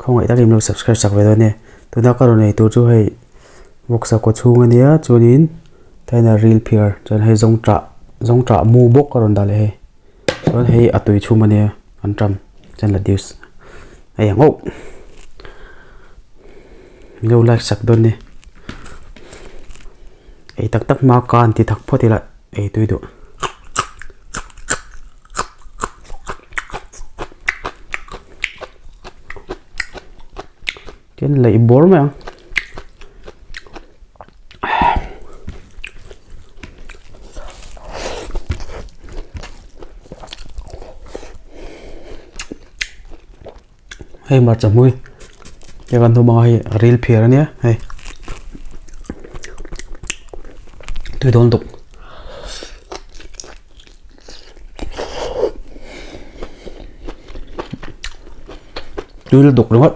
Khawngaih takin min lo subscribe sak ve dawn nia. Tuna ka rawn ei tur chu hei vawksa kaw chhung a nia chuanin thaina ril phiar chuan hei zawngṭah zawngṭah mu bawk ka rawn dah leh hei chuan hei a tui chhum a nia an ṭam chuan lettuce hei ang auh min lo like sak dawn nia ei tak tak hma ka an ti tak phawt ila ei tui duh. Tin leih bawr mai ang. Hei hmarcha hmui hei kan hnum anga hei ril phiar ania hei tui dawn tuk. Tui lutuk ringawt.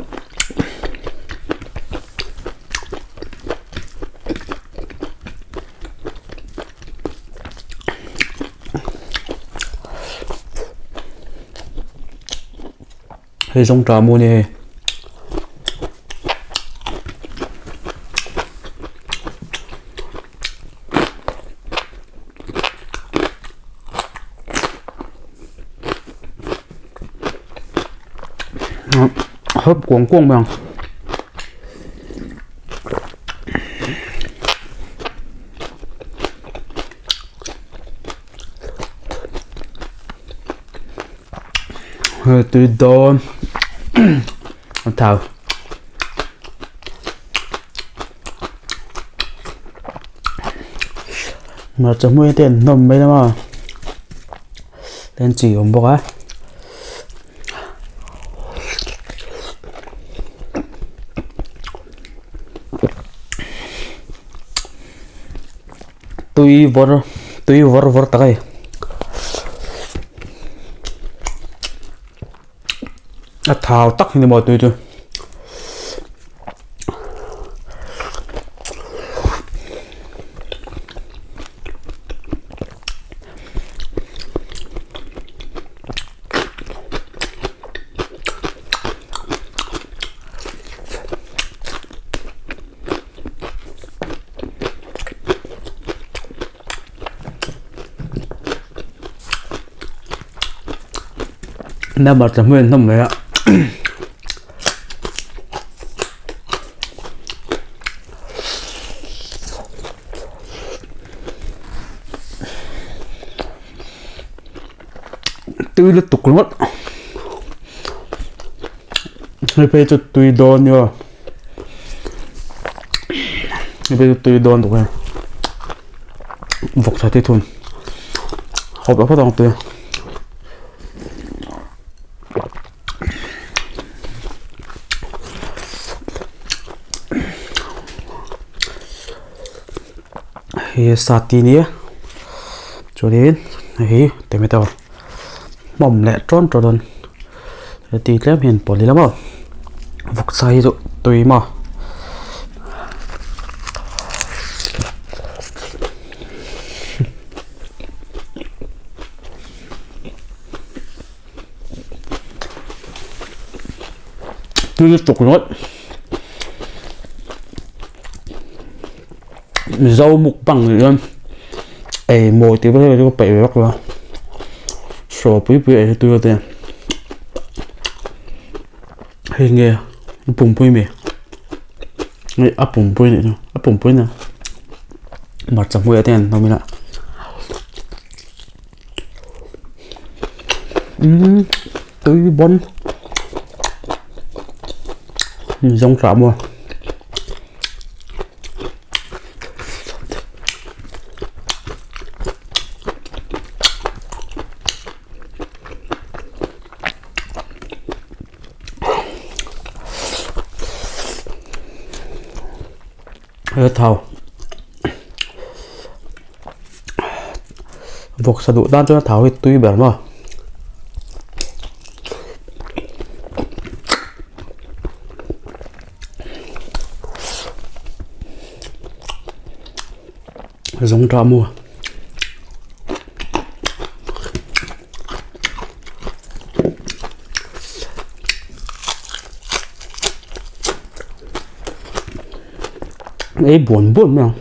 Hei zawng tah maw nia hei. Hawp kuang kuang mai ang. Tui dawn a thau. Hmarcha hmui te an hnawm mai lama len chi awm bawk a. Tui vawr tui vawr vawr tak a ni. A thau tak hi ni maw tui chu. Number te hmuin hnawm mai a tui lutuk ringawt hei phei chu tui dawn nia hei phei chu tui dawn tuk a vawk tha te thun hawp lah phawt ang tui. Hei sati nia chuanin hei tomato hmawm leh tawn tawn dawn heti tlem hian pawlh ila maw vawksa hi chu tui maw. Tui lutuk ringawt Mizo mukbang nih chuan ei mawi tih vel hi chu ka peih ve vak lo a saw pui pui ei hi tui ka ti a hei nge a pumpui mi hei a pumpui nih chu a pumpui nia hmarcha hmuiah te hian an awm ila. Umm tui bawn zawng tah maw he thau vawksa duh tan chuan a thau hi tui ber maw. Zawng tah maw. Kan ei buan buan mai ang.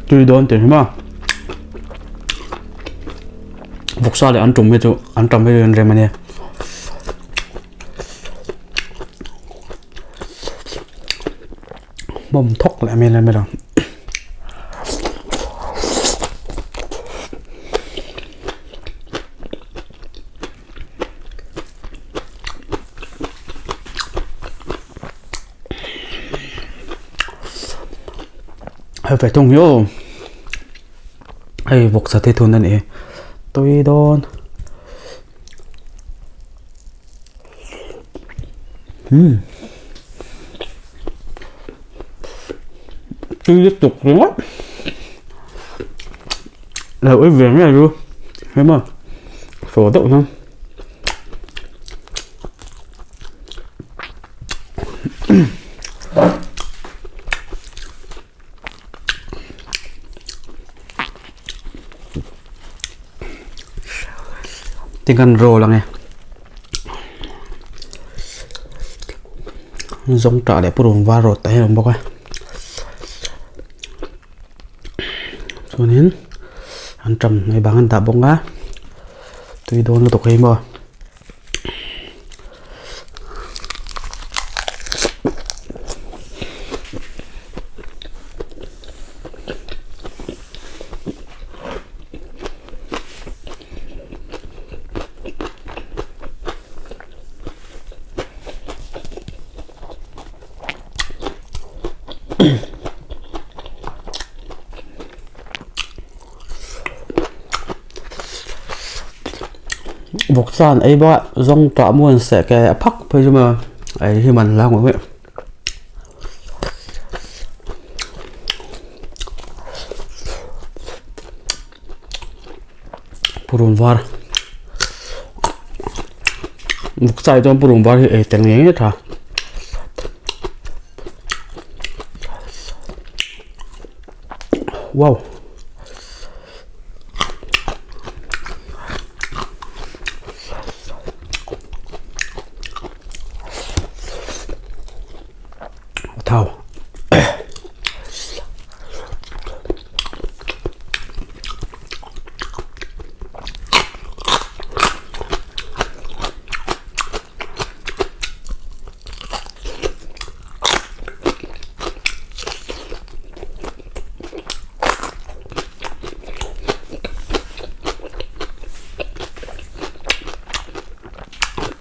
Tui dawn tih hi maw vawksa leh an tum hi chu an tam hi an rem a nia. Hmawm thawk leh mai mai lo. Hei ve thung hi aw hei vawksa te thun a ni tui dawn. Umm tui lutuk ringawt lo ei ve ngei ru hei maw saw deuh hian Tingan roll ang e. Zawngṭah leh purun var rawt te hi a awm bawk a. Chuanin an ṭam hmai bang an dah bawk a tui dawn lutuk hi maw. Vawksa an ei bawk a zawng tah maw an seh ke a phak phei chu maw ei hi man hla ngawih ngawih. Purun var vawksa ah chuan purun var hi ei tel ngei ngei a tha. Wow. Thau.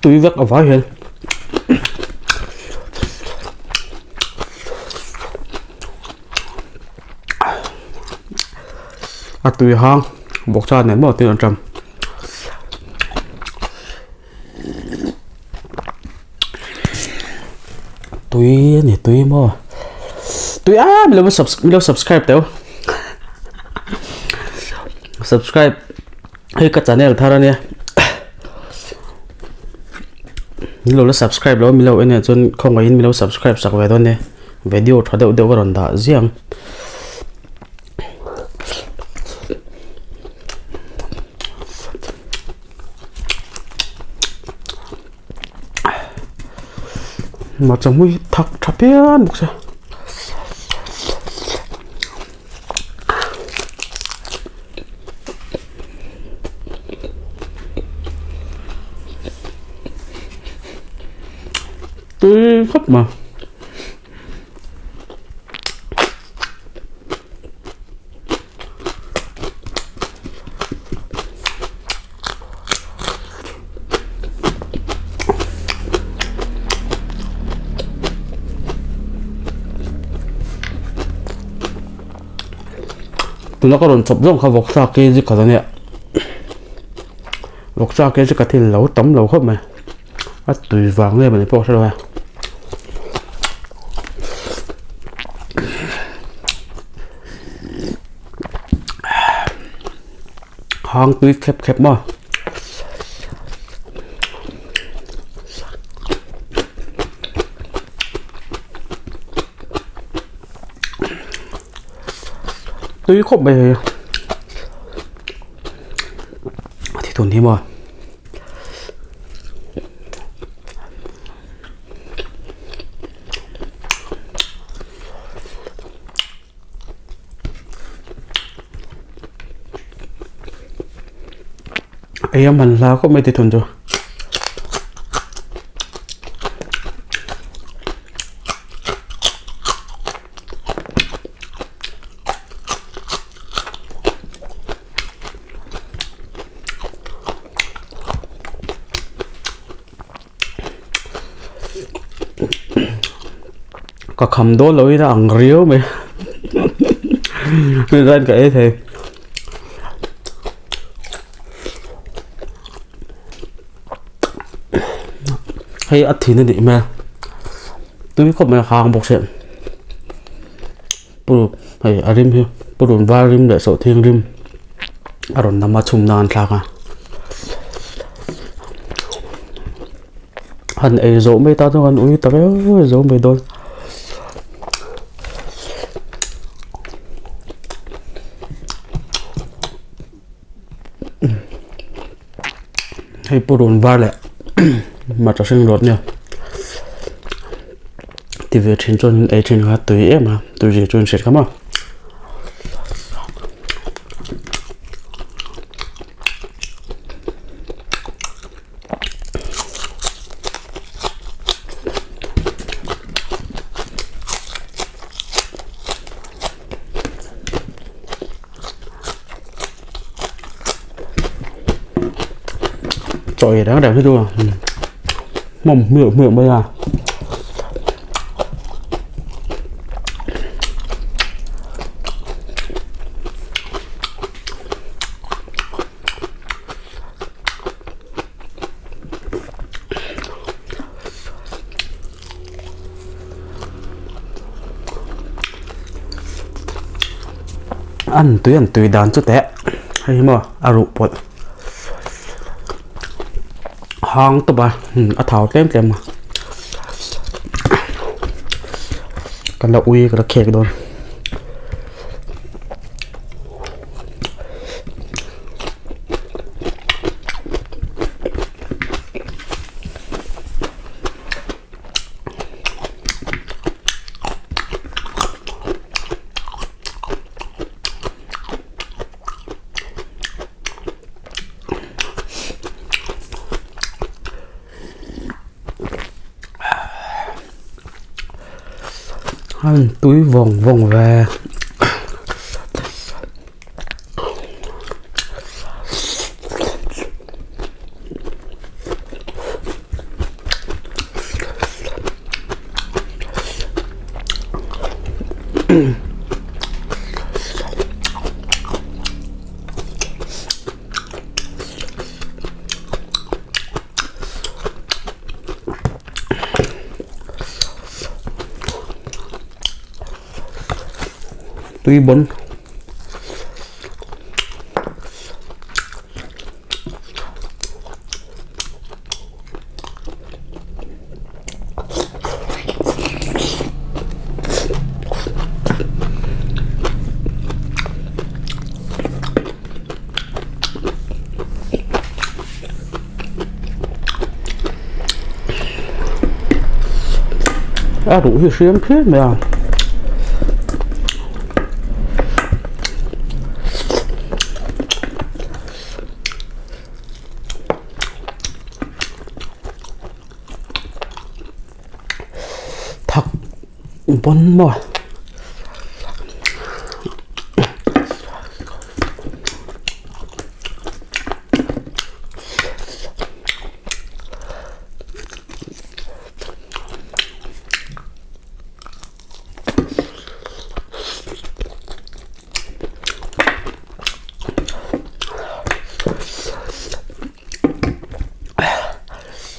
Tui vek a vai hian a tui hang bawkcha nen maw tui an ṭam. Tui a ni tui maw tui a milo milo subscribe teu subscribe hei ka channel thar ania milo la subscribe lo milo ene chuan khawngaihin milo subscribe sak ve dawn nia video tha deuh deuh ka rawn dah ziang. Hmarcha hmui hi thak tha phian bawk sia. Tui khawp mai. Tuna ka rawn chawp zawng kha vawksa kg khat a nia vawksa kg khat hi lo tam lo khawp mai a tui vang nge mawni pawh ka hre lo a. Hang tui khep khep maw. Tui khawp mai hei. A thi tun hi maw. Ei a man hla khawp mai ti thun chu. Ka kham dawn lo in a ang riau mai chuan ka ei thei. Hei a thin a nih hmel tui khawp mai a hang bawk sia purun hei a rim hi purun var rim leh sawhthing rim a rawn nam a chhum nan thlak a han ei zawh mai ta chuan ui ta viau zo mai dawn. Hei purun var leh hmarcha hring rawt nia ti ve thin chuan ei thin kha tui em a tui zir chu in hriat kha maw. Chaw ei reng reng hi chu hmawm hmiah hmiah mai a. An tui an tui dan chu teh hei hi maw a ruh pawlh hang tawp a a thau tlem tlem a ka la ui ka la khek dawn. An tui vawng vawng ve. Tui bon. A ruh hi hriam phian mai a. Thak pawn maw.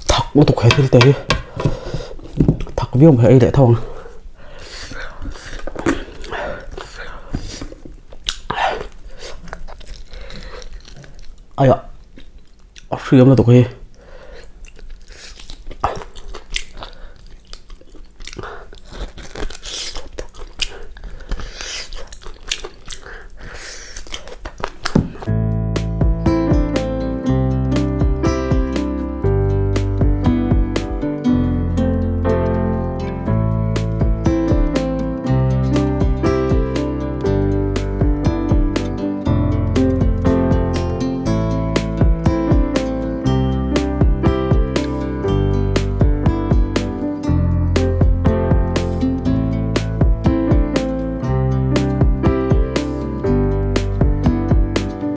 Thak lutuk he thil te hi thak viau mai ei leh tho ang. Aiah a hriam lutuk hi.